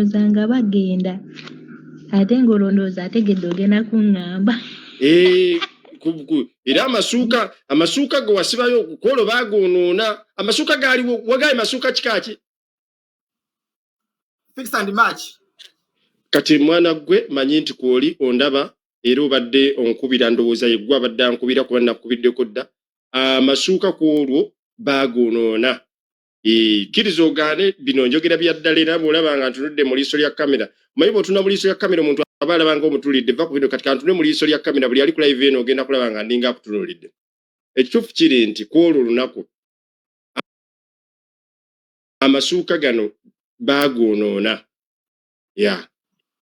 Nga bagenda ate ng'olwo ndowooza ategedde ogenda kuŋŋamba. Eh, era amasuuka ge wasibayo kwolwo baagoonoona. Amasuuka gaaliwo wagaye masuuka kika ki? Fix and match. Kati mwana gwe, manyi nti kwoli ondaba era obadde onkubira, ndowooza yeggwe abadde ankubira kuba nakubiddeko dda. Amasuuka ku olwo baagoonoona. Eh, kkiriza ogaane, bino njogera bya ddala. Era bw'olaba nga ntunudde mu liiso lya kamera, omanyi bw'otunula mu liiso lya kamera omuntu aba alaba nga omutulidde. Va ku bino. Kati kantunule mu liiso lya kamera. Buli ali ku live eno ogenda kulaba nga ndinga akutunuulidde. Ekituufu kiri nti ku olwo olunaku amasuuka gano baagoonoona, ya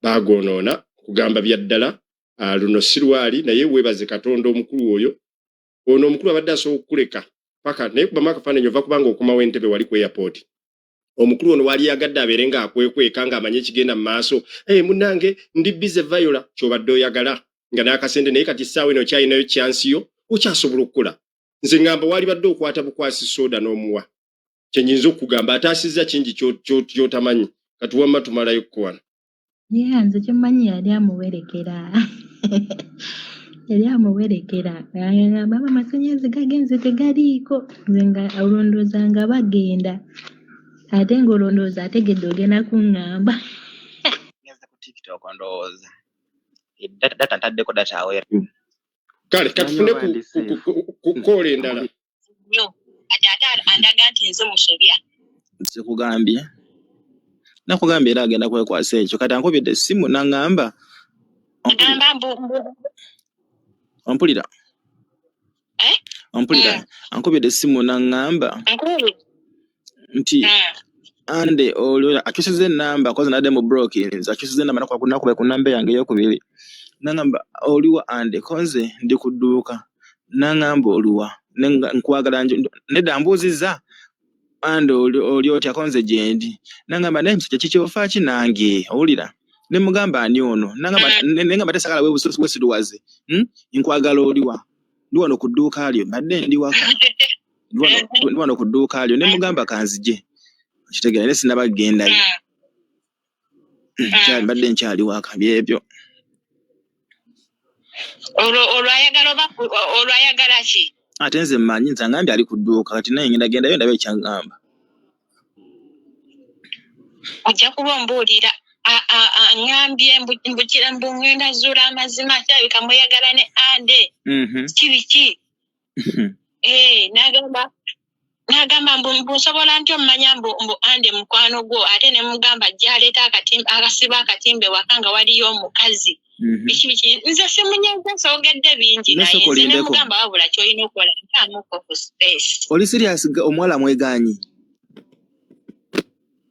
baagoonoona kugamba bya ddala. Ah, luno si lwali, naye weebaze Katonda omukulu oyo. Ono omukulu abadde asobola okukuleka paka, naye kubamu akafaananyi ova kubanga okomawo Entebe wali ku airport. Omukulu ono wali yagadde abeere ng'akwekweka ng'amanye ekigenda mu maaso. Hey, munnange, ndi busy. Viola, kyobadde oyagala nga n'akasente, naye kati essaawa eno okyalinayo chance yo, okyasobola okukola. Nze ŋŋamba wali badde okwata bukwasi soda n'omuwa. Kyenyinza okugamba, ataasizza kingi ky'otamanyi. Kati wamma tumalayo kukuwana. Yeah, nze kyemmanyi yali amuwerekera, yali amuwerekera. Agamba amasannyalaze gagenze tegaliiko. Nze nga olwo ndowooza nga bagenda ate ng'olwo ndowooza ategedde ogenda kuŋŋamba. Ngenze ku TikTok, ndowooza data ntaddeko data awera. Kale katufune oba ndi safe. Ku call endala. Nnyo kati ate andaga nti nze musobya. Sikugambye, nakugambye, era agenda kwekwasa ekyo. Kati ankubidde essimu naŋŋamba Agamba mbu Ompulira? Eh? Ompulira? Mm. Ankubidde essimu naŋŋamba Nkuwulira. nti ande olwo akyusiza enamba koze nadde mu brokins, akyusiza enamba nakuba ku namba yange eyokubiri. Naŋŋamba, "Oliwa ande?" Konze ndi ku dduuka. Naŋŋamba, "Oliwa? Nkwagala." Nedda, mbuuzizza, "Ande oli otya?" Konze gyendi. Naŋŋamba, "Naye musajja, kikyofa ki nange?" Owulira? Ne mugamba, "Ani ono?" Naŋŋamba, ne ngamba, "Tesagala wesiruwaze, Nkwagala, oliwa?" "Ndi wano ku dduuka lyo, mbadde ndi waka, ndi wano ku dduuka lyo." Ne mugamba, "Kanzije." Okitegeera? Naye sinaba kugendayo. Mbadde nkyali waka, byebyo. Olwo ayagala oba olwo ayagala ki? Ate nze mmanyi, nze angambye ali ku dduuka. Kati naye ngenda gendayo ndabe ekyaŋŋamba. Ojja kuba ombuulira. Aŋŋambye mbukira mbu ŋŋenda zuula amazima, kirabika mweyagala ne ande. Kibiki? Eh, n'agamba mbu nsobola ntya ommanya mbu ande mukwano gwo? Ate ne mugamba ajja aleeta akasiba akatimba ewaka nga waliyo omukazi. Biki biki, nze simunyenze, soogedde bingi, naye Nesooka nze ne olindeko. mugamba, wabula kyolina okukola ntaamuko ku space. Oli serious? Omuwala mwegaanyi?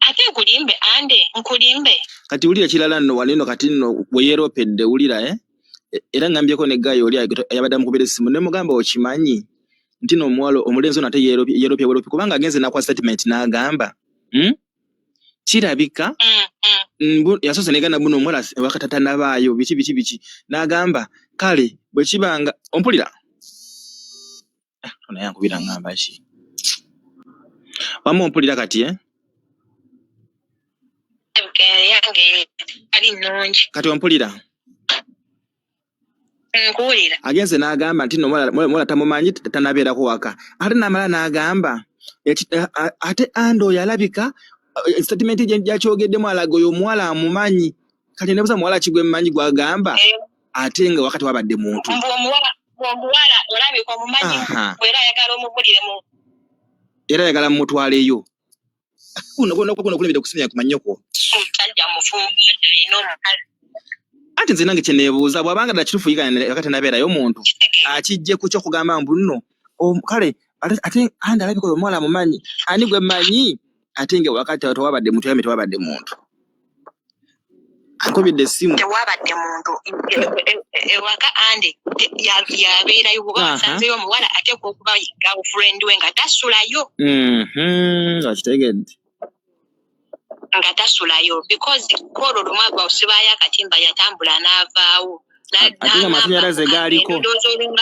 Ate nkulimbe, ande nkulimbe? Kati wulira ekirala nno, wano eno kati nno bwe yeeropedde, wulira, eh? Era ŋŋambyeko ne guy oli ayabadde amukubira essimu, ne mugamba, "Okimanyi nti no omuwala omulenzi ono ate yeeropye weeropye kubanga agenze n'akuwa statement n'agamba, Kirabika yasoose negana buno omuwala ewaka tatanabaayo, biki biki biki." N'agamba, "Kale bwe kibanga ompulira." Ah, ono yankubira ŋŋamba ki? Wamma ompulira kati, eh? Yange ali nnungi. Kati ompulira? Nkuwulira. Agenze n'agamba nti no omuwala tamumanyi, tanabeerako waka. Ate n'amala n'agamba ate ande oyo alabika statement gyakyogeddemu alaga oyo omuwala amumanyi. Kati nebuza, muwala ki gwe mmanyi gwagamba ate nga wakati wabadde muntu? Mbu omuwala olabika omumanyi. Era ayagala omubulire mu Era ayagala mumutwaleyo. Kuno kulembedde kusimya ku manyoko. Musajja mufumbo, alina omukazi. Anti nze nange kyeneebuuza, bw'abanga ddala kituufu wakati nabeerayo omuntu, akijje ku kyokugamba mbu nno kale ate andi alabika oyo omuwala amumanyi. Ani gwe mmanyi ate nga wakati tewabadde muntu? Yambe tewabadde muntu akubidde essimu. Tewabadde muntu ewaka ande yabeerayo kuba wasanzeyo omuwala ateekwa okuba girlfriend we nga tasulayo. Okitegedde? Nga tasulayo because kwolwo lumu agwa osibaayo akatimba, yatambula n'avaawo. Ate nga amasannyalaze gaaliko,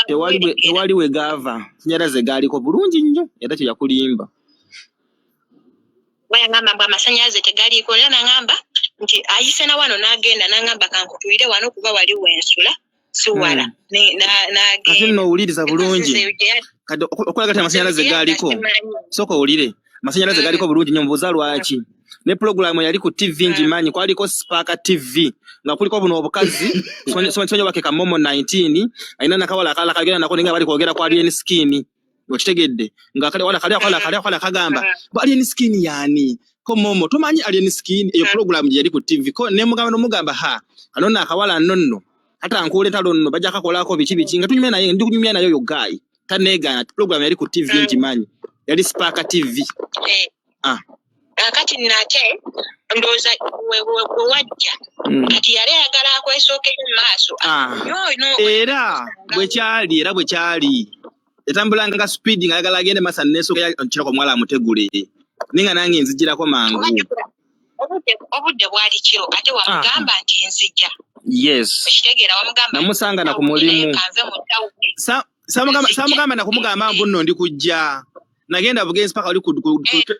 tewali we gaava. Amasannyalaze gaaliko bulungi nnyo, era kyeyakulimba. Yagamba mbu amasanyalaze tegaliiko, era nagamba Nti ayise na wano n'agenda n'angamba kankutuyire wano kuba wali wensula si wala. Kati N'agenda nno owuliriza because bulungi. Nze Kati okulaga ti amasannyalaze gye yadda gaaliko. simanyi. Sooka owulire, amasannyalaze galiko bulungi nnyo. Mbuuza lwaki ne pulogulaamu yali ku TV ngimanyi. Kwaliko Spark TV nga kuliko buno obukazi simanyi wake Kamomo 19 alina nakawala akalala kagenda nako, naye nga bali kwogera ku Alien Skin, okitegedde? Nga kali wala kali akawala kali akawala kagamba "Bo Alien Skin yaani?" Ko Momo tomanyi Alien Skin? Eyo pulogulaamu gye yali ku TV. Ko nemugamba nomugamba, ha, kano nno akawala nno nno katankuula entalo nno bajja kakolako biki biki, nga tunyumya naye, ndi kunyumya naye oyo guy taneegaana. Pulogulaamu yali ku TV ngimanyi, yali Spark TV. Ah. Kakati nate ndowooza we wajja kati yali ayagala akwesookera mu maaso. Ah. Yono Era bwe kyali, era bwe kyali, yatambulanga nga speed nga ayagala agende masa neesooka kirako omuwala amutegule, naye nga nange nzigirako mangu. Obajjukira obudde bwali kiro, ate wamugamba nti nzija. Yes. Okitegeera? Wamugamba nti Namusanga na ku tawuni, naye mulimu. Kanve mu tawuni. Saamugamba nzije. Saamugamba nakumugamba mbu nno ndi kujja, nagenda bugenzi paka oli ku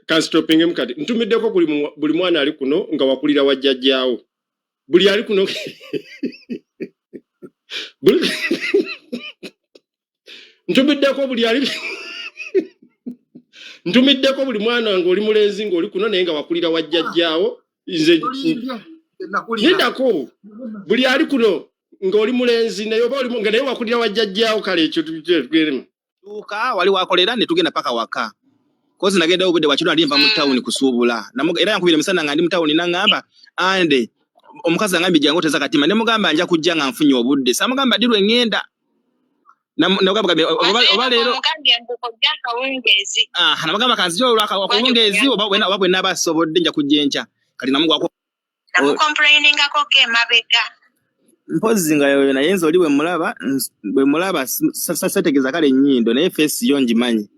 Kanstopingemu kati. Ntumiddeko buli mwana ali kuno nga wakulira wa jjajjaawo, buli ali kuno ntumiddeko buli ali, ntumiddeko buli mwana ng'oli mulenzi ng'oli kuno naye nga wakulira wa jjajjaawo. Nze Olimbye, nakulira. Lindako. Buli ali kuno ng'oli mulenzi naye oba oli nga naye wakulira wa jjajjaawo, kale ekyo tugeremu. Tuuka wali wakolera ne tugenda paka waka, kozi nagendayo obudde bwakiro, nali nva mu tawuni kusuubula. Era yankubira emisana nga ndi mu tawuni, naŋŋamba ande omukazi angambye jangu oteza katima, ne mugamba nja kujja nga nfunye obudde. Saamugamba ddi lwe ŋŋenda. Oba leero. Omugambye mbu kojja akawungeezi. Ah, namugamba kanzije olwakawungeezi oba bwe naaba asobodde nja kujja enkya. Kati namugwako. Namucomplainingako ko emabega. Mpozzi nga yoyo, naye nze oli bwe mulaba bwe mulaba sategeeza kale ennyindo, naye face yo ngimanyi,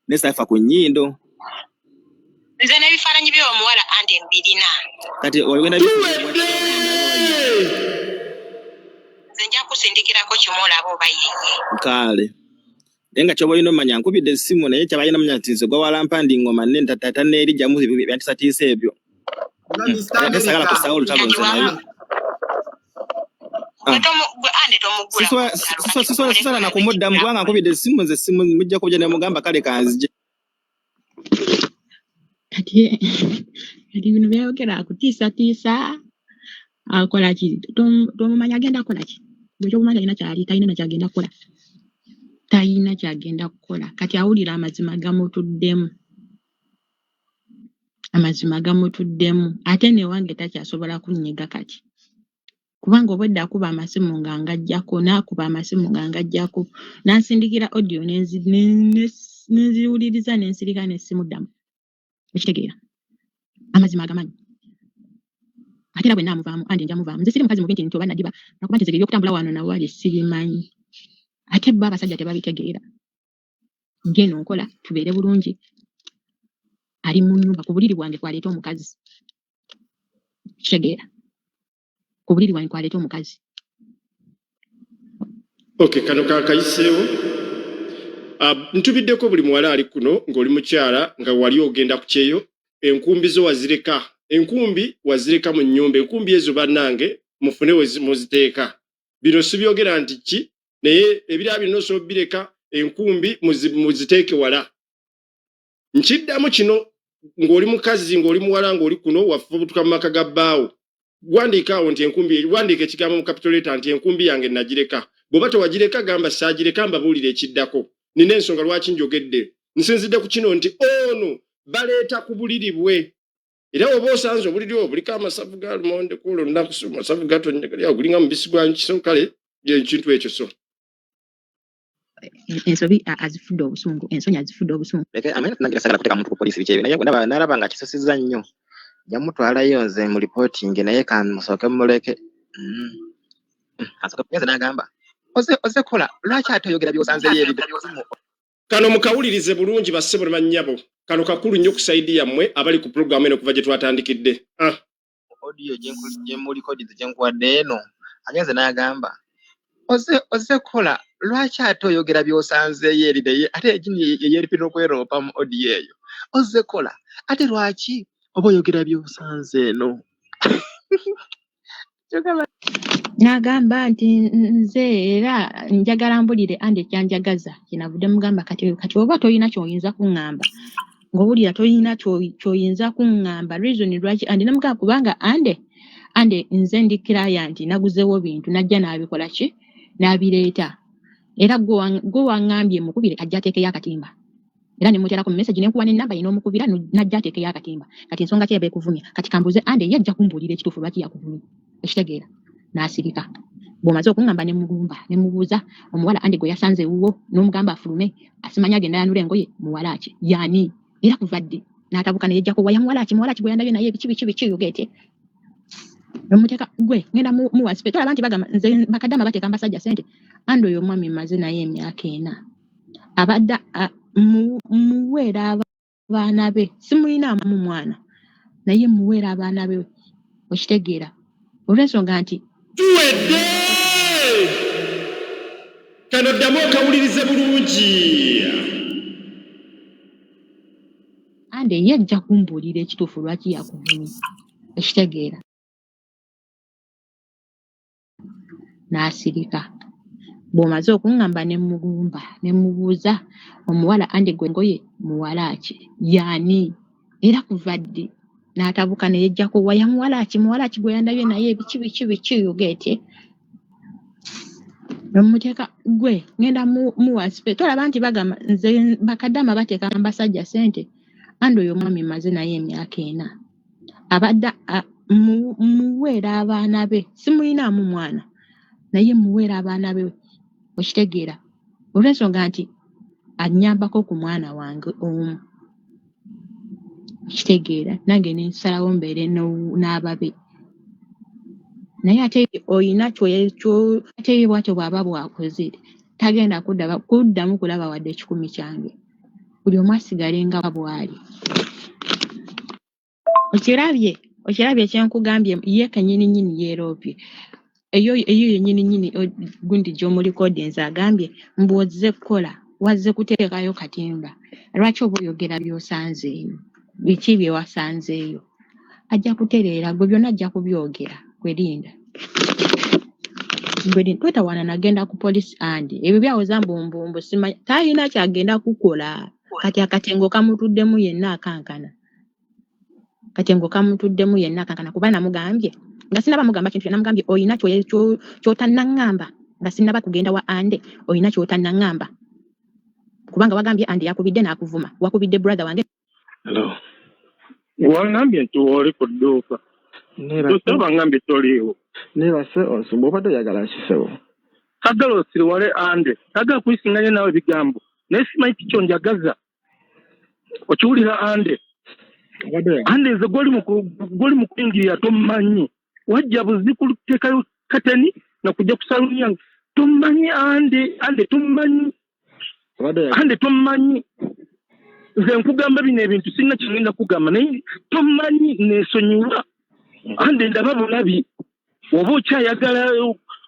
naye saafa ku nnyindo. Nze n'ebifaananyi by'omuwala andi mbirina. Kati ogenda Tuwedde. Nze nja kusindikirako kimu olaba oba yeye. Kale, naye nga kyoba olina omanya nkubidde essimu, naye kyaba alina omanya nti nze gwawalampa ndi ngoma nne tanneerijjamu byantiisatiisa ebyo. Nga Mr. Ate sagala America. kusaawo olutalo nze naye. Ah. Gwe ande tomugula ku lutalo, kati Sisobola kumuleka nakumuddamu kubanga nkubidde essimu, nze essimu mujja kujja ne mugamba kale kanzije. Kati bino byayogera akutiisatiisa akola ki? Tomumanyi agenda kukola ki? Bwe kyomumanyi alina kyali talina nakyagenda kukola, talina kyagenda kukola. Kati awulira amazima gamutuddemu, amazima gamutuddemu, ate newange takyasobola kunyiga kati kubanga obwedda akuba amasimu nga ngajjako, n'akuba amasimu nga ngajjako, n'ansindikira audio nenziwuliriza nensirika nesimuddamu. Ekitegeera amazima agamanyi. Ate era bwe naamuvaamu andi nja muvaamu. Nze siri mukazi mubi nti oba nadiba nakuba nti nze ebyokutambula wano nawali sibimanyi, ate bo abasajja tebabitegeera. Ngeno nkola tubeere bulungi, ali mu nnyumba ku buliri bwange kwaleeta omukazi. Kitegeera, ku buliri bwange kwaleeta omukazi. Okay, kano kakayiseewo. Ntubiddeko buli muwala ali kuno ng'oli mukyala nga wali ogenda ku kyeyo, enkumbi zo wazireka, enkumbi wazireka mu nnyumba. Enkumbi ezo bannange mufune we muziteeka. Bino sibyogera nti ki, naye ebirala byonna osobola bireka, enkumbi muziteeke wala. Nkiddamu kino, ng'oli mukazi, ng'oli muwala, ng'oli kuno wafubutuka mu maka ga bbaawo, wandiika awo nti enkumbi, wandiika ekigambo mu capital letter nti enkumbi yange nagireka. Bw'oba tewagireka gamba saagireka, mbabuulire ekiddako. Nina ensonga lwaki njogedde. Nsinzidde ku kino nti ono baleeta ku buliri bwe, era oba osanze obuliri obwo buliko amasavu ga lumonde ku olwo olunaku, si masavu gatonnya gulinga mubisi gwa nkiso. Kale ekintu ekyo so Ensobi azifudde obusungu, ensonyi azifudde obusungu. Leke amanya nange sagala kuteeka muntu ku poliisi biki ebyo, naye ndaba nga kisusizza nnyo, nja mutwalayo nze mu reporting, naye kamusooke mumuleke. Kansooke nze n'agamba oze kola lwaki ate oyogera by'osanzeyo ebidda. Kano mukawulirize bulungi bassebo ne bannyabo. Kano kakulu nnyo ku side yammwe abali ku pulogulaamu eno kuva gye twatandikidde. Ah. Audio gye mulikodinze gye nkuwadde eno, agenze n'agamba oze kola lwaki ate oyogera by'osanzeeyo eri, naye ate egini eyeripira okweroopa mu audio eyo. Oze kola ate lwaki oba oyogera by'osanze eno? N'agamba nti nze era njagala mbulire Andy ekyanjagaza kyenavudde mugamba kati kati oba tolina ky'oyinza kuŋŋamba ng'owulira tolina ky'oyinza kuŋŋamba reason lwaki Andy namugamba kubanga Andy Andy nze ndi client naguzeewo bintu najja n'abikola ki n'abireeta era gwe waŋŋambye mukubire ajja ateekeyo akatimba era ne muteerako mu message ne nkuwa n'ennamba ye n'omukubira n'ajja ateekeyo akatimba kati ensonga ki eba ekuvumya kati kambuuze Andy ye ajja kumbuulira ekituufu lwaki yakuvumye okitegeera n'asirika bw'omaze okuŋŋamba ne mugumba ne mubuuza omuwala Andy gwe yasanze ewuwo n'omugamba afulume asimanyi agenda ayanula engoye muwala ki y'ani era kuva ddi n'atabuka ne yeggyako waya muwala ki muwala ki gwe yandabye naye biki biki biki yogeete nomuteeka gwe ngenda muwa sipe tolaba nti bagamba nze bakadama bateeka mbasajja sente Andy oyo omwami mmaze naye emyaka ena abadde muweera abaana be simulinaamu mwana naye muweera abaana be okitegeera olw'ensonga nti Tuwedde! Kano ddamu okawulirize bulungi. Andy ye ajja kumbuulira ekituufu lwaki yakuvumye okitegeera n'asirika. Bw'omaze okuŋŋamba ne mmugumba ne mmubuuza omuwala Andy gwe ngoye muwala ki y'ani era kuva ddi n'atabuka ne yeggyako waya muwala ki muwala ki gwe yandabye naye biki biki biki yogeete nomuteeka gwe ngenda muwa sipe tolaba nti bagamba nze bakadama bateeka mbasajja sente Andy oyo omwami mmaze naye emyaka ena abadde muweera abaana be simulinaamu mwana naye muweera abaana be okitegeera olw'ensonga nti annyambako ku mwana wange omu okitegeera nange ne nsalawo mbeere n'ababe naye ate olina ate ye bw'atyo bw'aba bw'akoze tagenda kuddamu kulaba wadde ekikumi kyange buli omu asigale nga bw'ali. Okirabye okirabye kyenkugambye ye kenyini nyini yeeroopye eyo eyo yenyini nyini gundi gy'omulikodinze agambye mbu ozze kukola wazze kuteekayo katimba lwaki oba oyogera by'osanzeeyo biki bye wasanzeeyo ajja kutereera gwe byonna ajja kubyogera gwe linda gwe linda totawaana nagenda ku poliisi andi ebyo byawoza mbu mbu mbu simanyi talina kyagenda kukola kati akatengo kamutuddemu yenna akankana Katengo kamutuddemu yenna akankana kuba namugambye nga sinaba mugamba kintu namugambye olina ky'otannaŋŋamba nga sinaba kugenda wa Ande olina ky'otannaŋŋamba kubanga wagambye Ande yakubidde n'akuvuma wakubidde brother wange. Hello. Wangambye nti wooli ku dduuka. Neebase. Bangambye toliiwo. Neebase onsumba obadde oyagala ki ssebo? Sagala osiriwale Ande. Sagala kuyisinganya naawe bigambo. Naye simanyi ki kyonjagaza. Okiwulira Ande? Ande nze gwoli mu kuyingirira tommanyi. Wajja buzi kuteekayo kateni na kujja ku saluuni yange. Tommanyi Ande, Ande tommanyi. Ande tommanyi. Nze nkugamba bino ebintu sirina kye ngenda kugamba naye tommanyi neesonyiwa. Ande ndaba bulabi. Oba okyayagala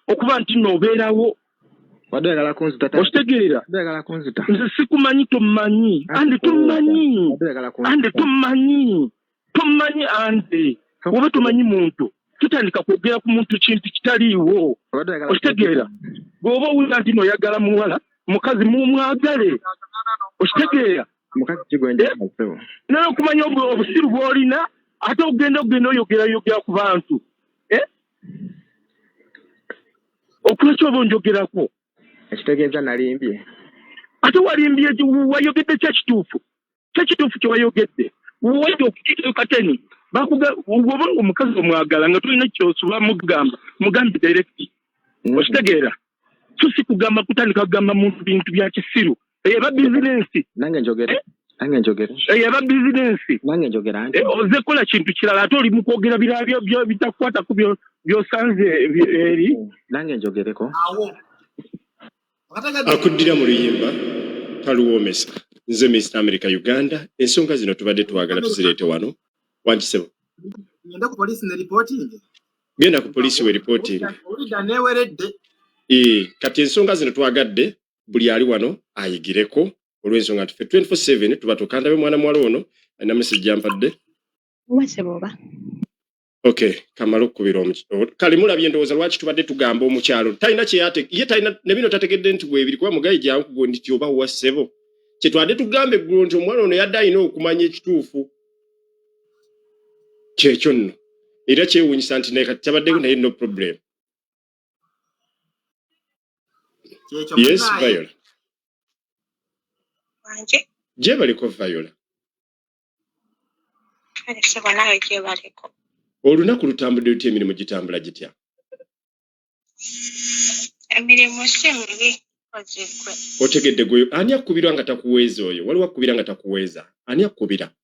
okuba nti nno obeerawo. Okitegeera? Nze sikumanyi tommanyi. Ande tommanyi. Ande tommanyi. Tommanyi ande. Oba tomanyi muntu. Tutandika kwogera ku muntu kintu kitaliiwo. Okitegeera? Bw'oba owulira nti nno oyagala muwala, mukazi mumwagale. Okitegeera? Eh? Naye okumanya obusiru bw'olina ate ogenda ogenda oyogera yogera ku bantu. Eh? Okulaki oba onjogerako? Ekitegeeza nalimbye. Ate walimbye wayogedde ki ekituufu? Ki ekituufu kye wayogedde? Wajja okukiika kateni. Bakuga bw'oba nga omukazi omwagala nga tolina ky'osobola mugamba, mugambe direct. Okitegeera? So si kugamba kutandika kugamba muntu bintu bya kisiru. Eyo eba bizinensi. Nange njogere. Eh? Nange njogere. Eyo eba bizinensi. Nange njogera nti. Eh, oze kukola kintu kirala ate oli mu kwogera birala bitakukwatako by'osanze eri. Nange njogereko. Awo. Akuddira mu luyimba taluwoomesa. Nze Mister America Uganda, ensonga zino tubadde twagala tuzireete wano. Wangi ssebo. Ngende ku poliisi ne reporting. Genda ku poliisi we reporting. Owulidde neeweredde. Kati ensonga zino twagadde buli ali wano ayigireko olw'ensonga nti ffe 24/7 tuba tukandabe mwana muwala ono alina message gy'ampadde. Owa ssebo oba? Okay, kamala okukubira kale mulabye ndowooza lwaki tubadde tugamba omukyalo talina kyeyate ye talina ne bino tategedde nti weebiri kuba mugayi gyankugo nti oba wa ssebo kyetwadde tugamba eggulo nti omuwala ono yadde alina okumanya ekituufu kyekyo nno era kyewuunyisa nti naye kati tabaddewo naye no problem. Kyekyo Yes, munnaaye. Viola. Wanje. Gyebaleko Viola. Kale ssebo naawe gyebaleko. Olunaku lutambudde lutya, emirimu gitambula gitya? Emirimu si mibi kozzi ggwe. Otegedde gwe ani akubirwa nga takuweeza oyo? Waliwo akubira nga takuweeza. Ani akubira?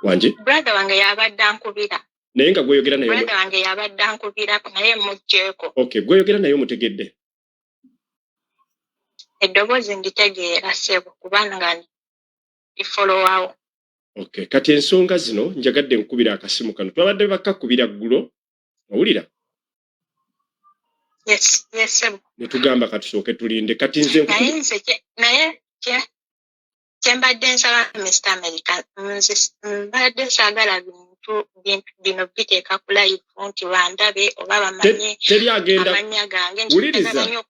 Wangi? Brother wange y'abadde ankubira. Naye nga gw'oyogera naye Brother wange y'abadde ankubira naye mmuggyeeko. Okay, gw'oyogera naye omutegedde? Eddoboozi nditegeera ssebo kubanga ndi follower wo. Okay, kati ensonga zino njagadde nkukubira akasimu kano. Twabadde bakakubira ggulo, owulira? Yes, yes ssebo. Ne tugamba katusooke tulinde. Kati nze Naye nze naye kye mbadde nsaba Mister America, nze mbadde saagala bintu bino biteeka ku live nti bandabe oba bamanye Teri agenda amannya gange. Wuliriza. Njagala nnyo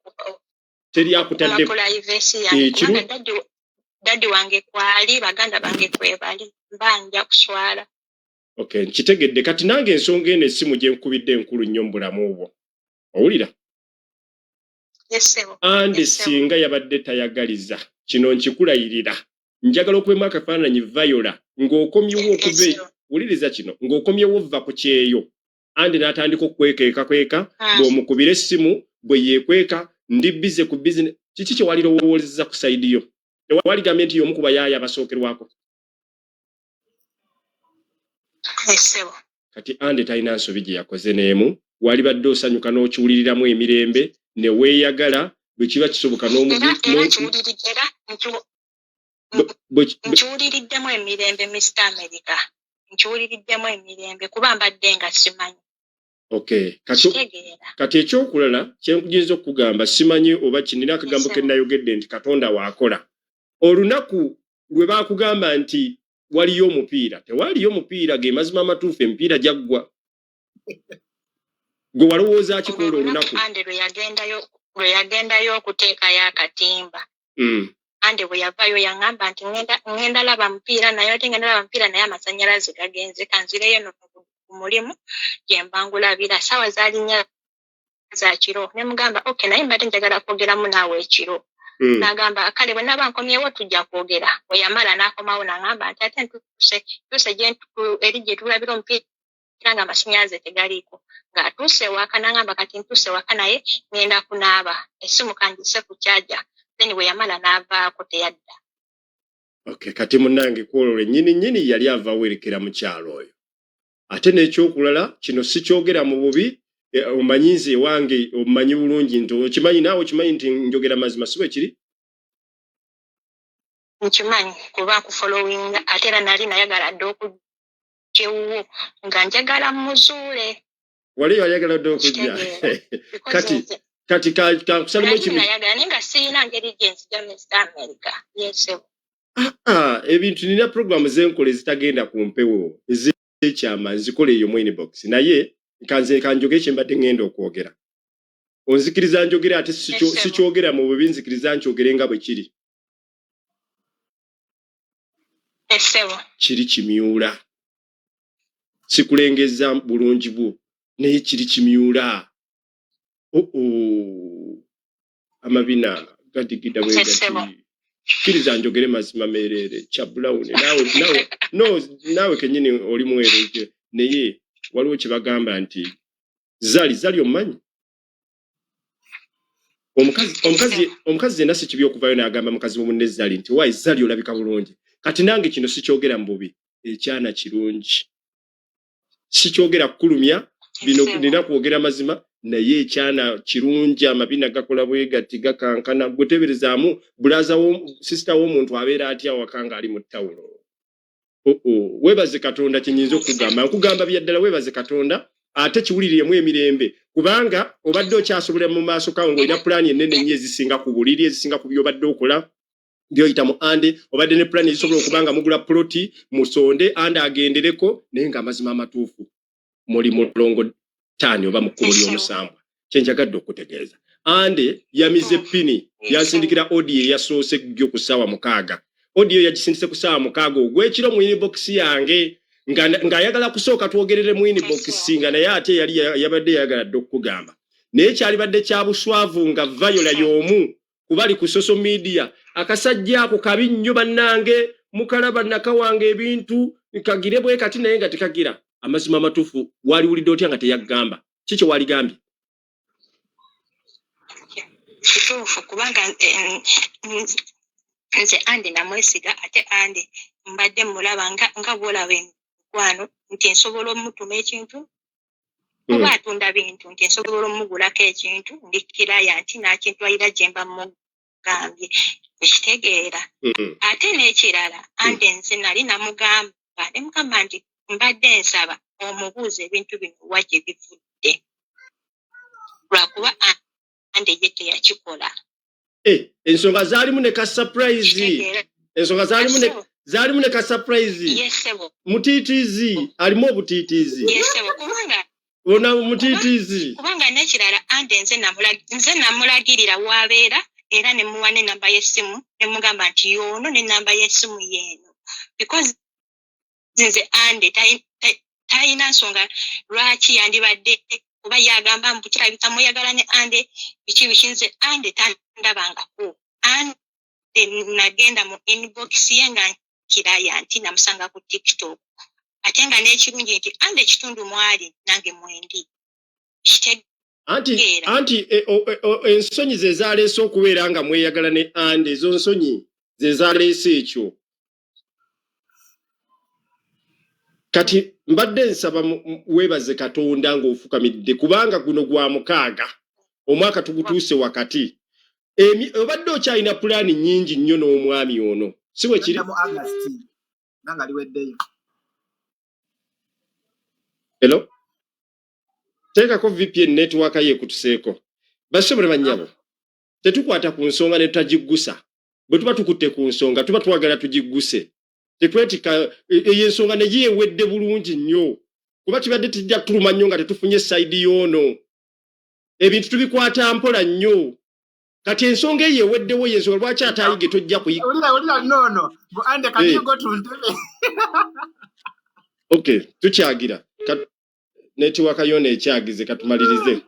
Teri akutadde okukuma privacy yange, kubanga daddy wange kwali, baganda bange kwebali, mba nja kuswala. Okay, nkitegedde. Kati nange ensonga eno essimu gye nkubidde enkulu nnyo mu bulamu bwo. Owulira? Yes, ssebo. Andi Yes, ssebo. singa yabadde tayagaliza kino nkikulayirira, njagala okubemu akafaananyi Viola ng'okomyewo Yes, okuva ssebo. wuliriza kino, ng'okomyewo vva ku kyeyo, Andi n'atandika okukwekeekakweka, bw'omukubira essimu bwe yeekweka ndi busy ku business. Kiki kye walirowoolezza ku side yo? Tewaligambye nti y'omu ku bayaaya abasookerwako? Yes, ssebo. Kati Andi talina nsobi gye yakoze n'emu, walibadde osanyuka n'okiwuliriramu emirembe ne weeyagala bwe kiba kisoboka Era nkiwuliriddemu emirembe Mister America, nkiwuliriddemu emirembe kuba mbadde nga simanyi. Okay, Kitegeera. kati ekyokulala kye nkuyinza okukugamba, simanyi oba kinina akagambo Yes, ke nayogedde nti Katonda waakola. Olunaku lwe baakugamba nti waliyo omupiira, tewaaliyo omupiira, ge mazima amatuufu, emipiira gyaggwa. Gwe walowooza ki ku olwo olunaku? Ande lwe yagendayo okuteekayo akatimba. Ande bwe yavaayo yaŋŋamba nti ŋŋenda laba mupiira, naye ate ŋŋenda laba mupiira naye amasannyalaze gagenze, kanzireyo no ku mulimu gye mba ngulabira. Ssaawa zaali nnya za kiro. Ne mugamba, okay, naye mbadde njagala kwogeramu naawe ekiro. N'agamba, kale bwe naba nkomyewo tujja kwogera. Bwe yamala n'akomawo n'aŋŋamba nti ate ntuuse eri gye tulabira omupiira nga amasannyalaze tegaliiko. Ng'atuuse ewaka n'aŋŋamba kati ntuuse ewaka naye ŋŋenda kunaaba, essimu kangisse ku kyaja. Then bwe yamala n'avaako teyadda. Okay, kati munnange ku olwo lwennyini nnyini yali ava werekera mukyalo oyo. Ate n'ekyokulala kino sikyogera mu bubi, omanyi nze ewange omanyi bulungi nti okimanyi naawe okimanyi nti njogera mazima, si bwe kiri? Nkimanyi kuba nkufollowinga, ate era nali nayagala dda okujja ewuwo nga njagala mmuzuule. Wali wayagala dda okujja? Kitegeera. Kati, kati kankusalemu Nali ekimu. nayagala naye nga sirina ngeri gye nzija Mister America. Yes. Ebintu nina programu zenkola ezitagenda ku mpewo ez'ekyama, nzikola eyo mu inbox, naye kanze kanjogere kye mbadde ŋŋenda okwogera. Onzikiriza njogere ate Yes, sir. sikyogera mu bubi, nzikiriza nkyogere nga bwe kiri. Yes, sir. Kiri kimyula. Sikulengeza bulungi bwo, naye kiri kimyula. Oh, oh. Amabina gadigida bwe Yes, sir. gati. Kkiriza njogere mazima meereere. Kya Brown, naawe, naawe, no, naawe kennyini oli mweru, naye waliwo kye bagamba nti Zali, Zali omumanyi? Omukazi yenna si kibi okuvaayo n'agamba mukazi wo munne Zali nti waayi Zali olabika bulungi. Kati nange kino sikyogera mu bubi, ekyana kirungi. Sikyogera kukulumya, bino nina kwogera mazima, naye ekyana kirungi, amabina gakola bwe gati gakankana. Gwe teeberezaamu bulaza wo, sisita w'omuntu abeera atya awaka ng'ali mu ttawulo. Oh, oh. Weebaze Katonda kye nnyinza okukugamba. Nkugamba bya ddala, weebaze Katonda, ate kiwuliriremu emirembe, kubanga obadde okyasobolera mu maaso kawo ng'olina pulaani ennene ennyo ezisinga ku buliri, ezisinga ku by'obadde okola. Byoyita mu ande obadde ne pulani ezisobola okuba nga mugula puloti musonde ande agendereko, naye ng'amazima amatuufu muli mulongo taani oba mu kkubo ly'omusambwa. Kyenjagadde okutegeeza, ande yamize pini, yansindikira audio eyasoose jjo ku ssaawa 6. Audio yagisindise ku ssaawa 6 ogw'ekiro mu inbox yange, ng'ayagala kusooka twogerere mu inbox, nga naye ate yali yabadde yayagala dde okukugamba, naye kyalibadde kya buswavu nga Viola y'omu kubali ku social media. Akasajja ako kabi nnyo bannange, mukalaba nakawanga ebintu kagire bwe kati, naye nga tekagira. Amazima amatuufu waliwulidde otya nga teyagamba? Kiki waligambye? Kituufu, kubanga nze Andi namwesiga, ate Andi mbadde mulaba nga bw'olaba emikwano nti nsobola omutuma ekintu, oba atunda bintu nti nsobola omugulako ekintu, ndi kiraya nti n'akintwalira gye mba mugambye, ekitegeera. Ate n'ekirala, Andi nze nali namugamba ne mugamba nti mbadde nsaba omubuuze ebintu bino wa gye bivudde, lwakuba Andi ye teyakikola. Ensonga zaalimu ne ka surprise. Ensonga zaalimu ne ka surprise. Mutiitiizi, alimu obutiitiizi. Bona mutiitiizi. Kubanga n'ekirala, Andi nze namulagirira w'abeera, era ne muwa n'ennamba y'essimu ne mugamba nti y'ono n'ennamba y'essimu y'eno, because nze Andi talina nsonga lwaki yandibadde, kuba yagamba mbu kirabika mweyagala ne Andi biki biki. Nze Andi tandabangako. Andi nagenda mu inbox ye nga kiraya nti namusanga ku TikTok, ate nga n'ekirungi nti Andi ekitundu mwali nange mwendi. Anti ensonyi ze zaleese okubeera nga mweyagala ne Andi, ezo nsonyi ze zaleese ekyo. Kati mbadde nsaba weebaze Katonda ng'ofukamidde, kubanga guno gwa 6, omwaka tugutuuse wakati. Obadde okyalina pulaani nnyingi nnyo n'omwami ono, si bwe kiri? Hello? Teekako VPN network ye ekutuseeko. Basobole bannyabo, tetukwata ku nsonga ne tutagiggusa. Bwe tuba tukutte ku nsonga tuba twagala tugigguse. Tetwetika eyo ensonga ne yeewedde bulungi nnyo, kuba kibadde tijja tuluma nnyo nga tetufunye sayidi y'ono. Ebintu tubikwata mpola nnyo. Kati ensonga eyo eweddewo, y'ensonga lwaki ate ayige tojja Okay, tukyagira. Network yona ekyagize, katumalirize.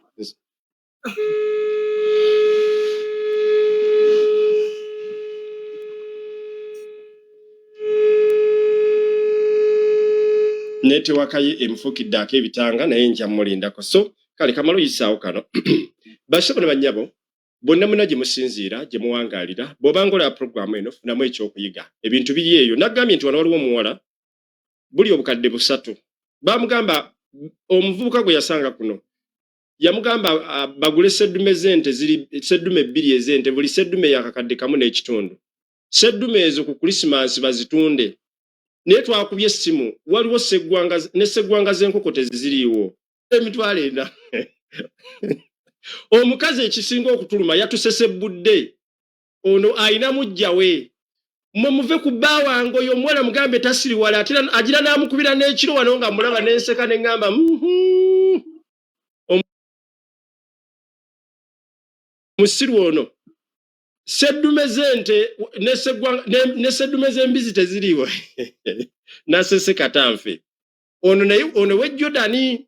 Network ye emufukidde ak'ebitanga, naye nja mulindako. So kale kamalo yisaawo kano. Basebo ne bannyabo, bonna muna gye musinziira gye muwangaalira, bw'obanga olaba puroguramu eno funamu ekyokuyiga. Ebintu biri eyo. Nagambye nti wano waliwo omuwala buli obukadde 3. Baamugamba omuvubuka gwe yasanga kuno yamugamba bagule seddume z'ente, ziri seddume 2 ez'ente, buli seddume yakakadde 1.5. Seddume ezo ku Krisimansi bazitunde. Naye twakubye essimu, waliwo seggwanga ne seggwanga z'enkoko teziriiwo. 400,000. Omukazi ekisinga okutuluma yatusesebbudde. Ono alina mujja we. Mmwe muve ku bba wange oyo omuwala mugambe tasiriwala, ate agira n'amukubira n'ekiro wano nga mulaba n'enseka ne ŋŋamba, Omusiru ono. Seddume z'ente ne seddume z'embizi teziriiwo. Nasese katanfe. Ono naye ono we Jordani.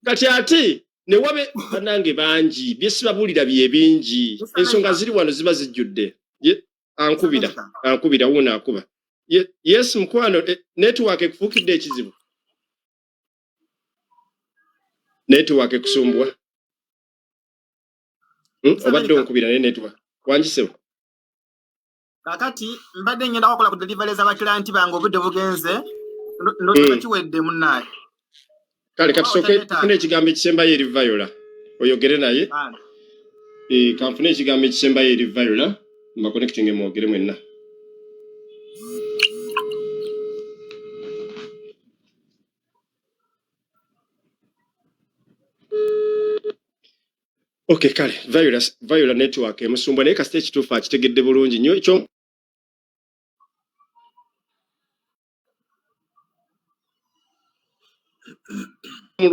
Kati ate ne wabe bannange bangi bye sibabuulira bye bingi. Ensonga ziri wano ziba zijjudde. Ankubira wuuno akuba. Yes mukwano, network ekufuukidde ekizibu. Network ekusumbwa. Obadde onkubira naye network. Wangisewo. Kakati mbadde ngenda kukola ku delivery z'abakilanti bange, obudde bugenze. Ndowooza kiwedde munnaye. Kale katusooke tufune ekigambo ekisembayo eri Viola. Oyogere naye. Kanfune ekigambo ekisembayo eri Viola, mba connecting mwogere mwenna. Okay, kale Viola network emusumbwa, naye kasita ekituufu akitegedde bulungi nnyo. Ekyo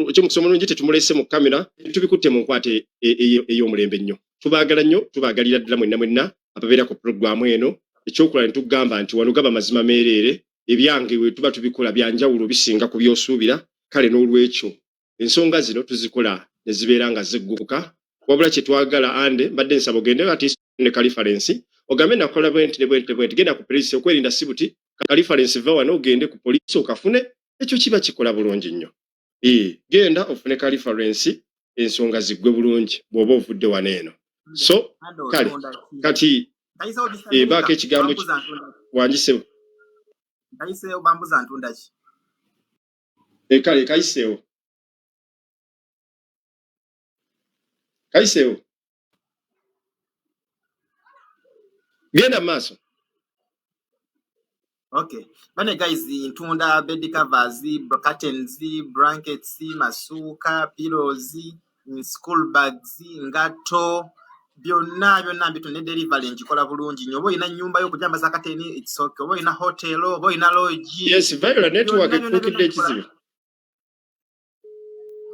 Ekyomukisa omulungi tetumulese mu kamera, tubikutte mu nkwata ey'omulembe ennyo. Tubaagala nnyo, tubaagalira ddala mwenna mwenna ababeera ku pulogulaamu eno. Ekyokulala ne tugamba nti wano gaba mazima meereere, ebyange bwe tuba tubikola bya njawulo bisinga ku by'osuubira. Kale n'olwekyo ensonga zino tuzikola ne zibeera nga zigguka. Wabula kye twagala, ande mbadde nsaba ogende ati ne ka reference, ogambe nakola bwenti ne bwenti ne bwenti. Genda ku poliisi okwerinda, si buti ka reference, va wano ogende ku poliisi okafune. Ekyo kiba kikola bulungi nnyo. Ee, genda ofune ka reference, ensonga ziggwe bulungi bw'oba ovudde wano eno. So kale kati baako ekigambo wangisewo. Nkayiseewo, bambuza ntunda ki? Kale kayiseewo, kayiseewo, genda mu maaso. Okay, bane guys, ntunda bed covers, curtains, blankets, masuuka, pillows, school bags, ngatto, byonna byonna mbitunda ne delivery ngikola bulungi nnyo. Oba olina nnyumba yo okujambaza kateni, it's okay. Oba olina hotel, oba olina lodge. Yes, Viola, network byonna byonna ekufuukidde byonna mbikola. ekizibu.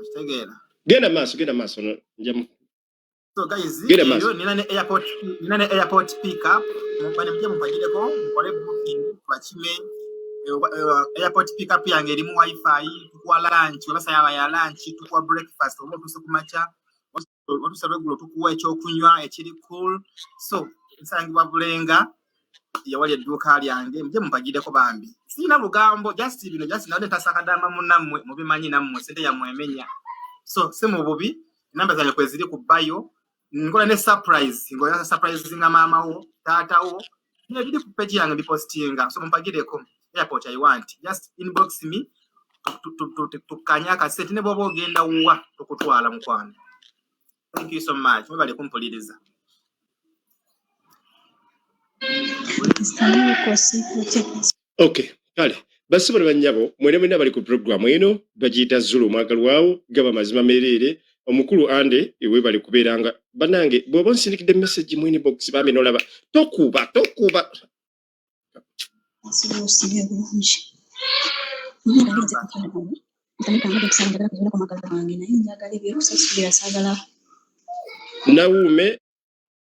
Okitegeera? Genda mu maaso, genda mu maaso, no, nja So guys, genda mu maaso. Eyo nina ne airport pickup. Bane mujje mumpagireko mukole booking tubakime. Airport pickup yange erimu wifi, tukuwa lunch oba sayaba ya lunch, tukuwa breakfast oba otuuse ku makya, otuuse lweggulo tukuwa ekyokunywa ekiri cool. So nsangibwa Bulenga, yewali edduuka lyange, mujje mumpagireko bambi. Sirina lugambo, just bino, just nabadde ntasakadama munnammwe, mubimanyi nammwe sente yammwe emenya. So si mu bubi, enamba zange kwe ziri ku bio. Nkola ne surprise, ng'oyagala surprise nga maama wo, taata wo, ebiri ku page yange mbipostinga. So mumpagireko airport, I want just inbox me tukkanye akasente ne bw'oba ogenda wuwa tukutwala mukwano. Thank you so much, mwebale kumpuliriza. Okay, kale bassebo ne bannyabo mwena mwena bali ku pulogulaamu eno bagiyita Zulu omwagalwawo, gaba mazima meereere. Omukulu ande ewe bali kubeera nga bannange, bw'oba onsindikidde message mu inbox bambi n'olaba tokuba tokuba. Osibye bulungi. Nze ntandika mbadde kusaba, njagala kuzuulako omwagalwa wange, naye njagala ebyokusasulira, saagala. Nawume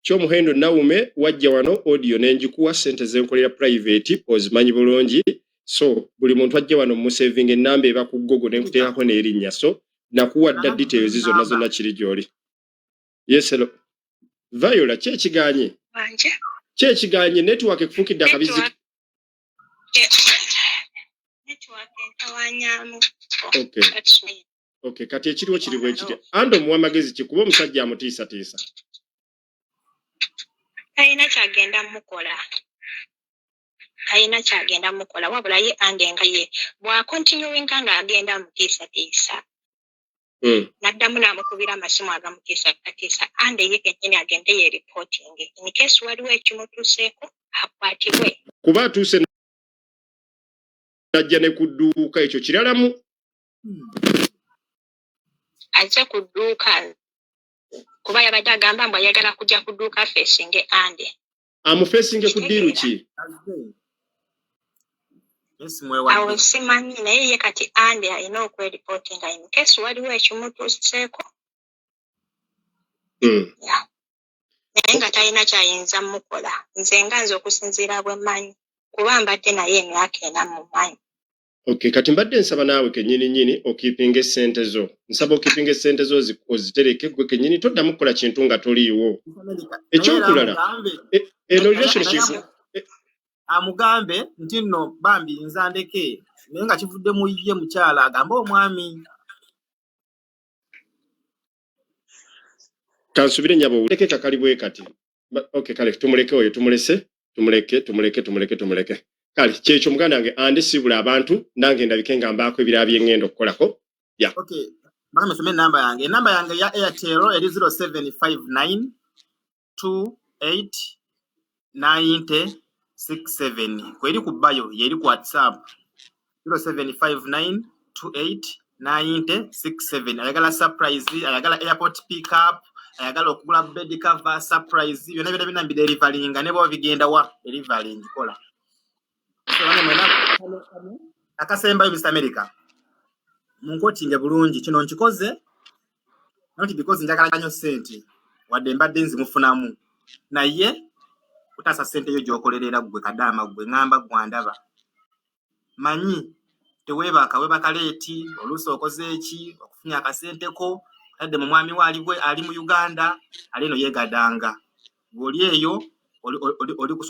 kyomuhendo, Nawume wajja wano audio nenjikuwa, sente zenkolera private ozimanyi bulungi. So buli muntu ajja wano musavinga enamba eba ku Google nenkuteekako n'erinnya. So nakuwa dda details zonna zonna kiri gy'oli. Yes, hello. Viola, ki ekiganye? Wanje. Ki ekiganye? Network ekufuukidde akabizi. Network entawanyamu. Okay. That's me. Okay, kati ekiriwo kiri bwe kitya? Ando omuwa amagezi ki kuba omusajja amutiisatiisa? Talina kyagenda mukola, talina kyagenda mukola, wabula ye ande nga ye bw'acontinuinga ng'agenda amutiisatiisa, n'addamu n'amukubira amasimu agamutiisatiisa, ande ye kennyini agende yereportinge in case waliwo ekimutuuseeko akwatibwe. Kuba atuuse najja ne ku dduuka, ekyo kiralamu. Azze ku dduuka kuba yabadde agamba mbu ayagala kujja ku dduuka facinge ande. Amufeesinge ku deal ki? Azze. Yes, mwewadde. Awo simanyi, naye ye kati ande alina okwereportinga in case waliwo ekimutuuseeko. Yeah. Naye nga talina kyayinza mukola, nze nga nze okusinziira bwe mmanyi, kuba mbadde naye emyaka 4 mumanyi. Okay, kati mbadde nsaba naawe kennyini nnyini okeepinga essente zo. Nsaba okeepinga essente zo ozitereke gwe kennyini, toddamu kukola kintu nga toliiwo. Ekyokulala, eno relationship amugambe nti nno bambi nze andeke, naye nga kivudde mu ye mukyala agambe omwami. Kansubire nnyabo oleke kakali bwe kati. Okay, kale tumuleke oyo, tumulese, tumuleke, tumuleke, tumuleke, tumuleke. Kale kyekyo muganda wange ande, siibula abantu nange ndabike nga mbaako ebirala bye ŋŋenda okukolako. Yeah. Okay, bagambe nsome enamba yange. Enamba yange ya Airtel eri 0759 28 90 67, kweri ku bio, yeri ku WhatsApp 0759 28 90 67. Ayagala surprise, ayagala airport pickup, ayagala okugula bed cover, surprise, byonna byonna byonna mbideliveringa ne bwaba bigenda wa delivery ngikola. So bane mwena akasembayo, Mr America. Munkotinge bulungi, kino nkikoze not because njagala nnyo ssente, wadde mbadde nzimufunamu, naye kutaasa ssente yo gy'okolerera ggwe kadaama ggwe ŋŋamba gwandaba manyi teweebaka, weebaka late, oluusi okoze eki okufunya akasente ko otadde mu mwami we ali mu Uganda, ali eno yeegadanga, ng'oli eyo oli kusoma.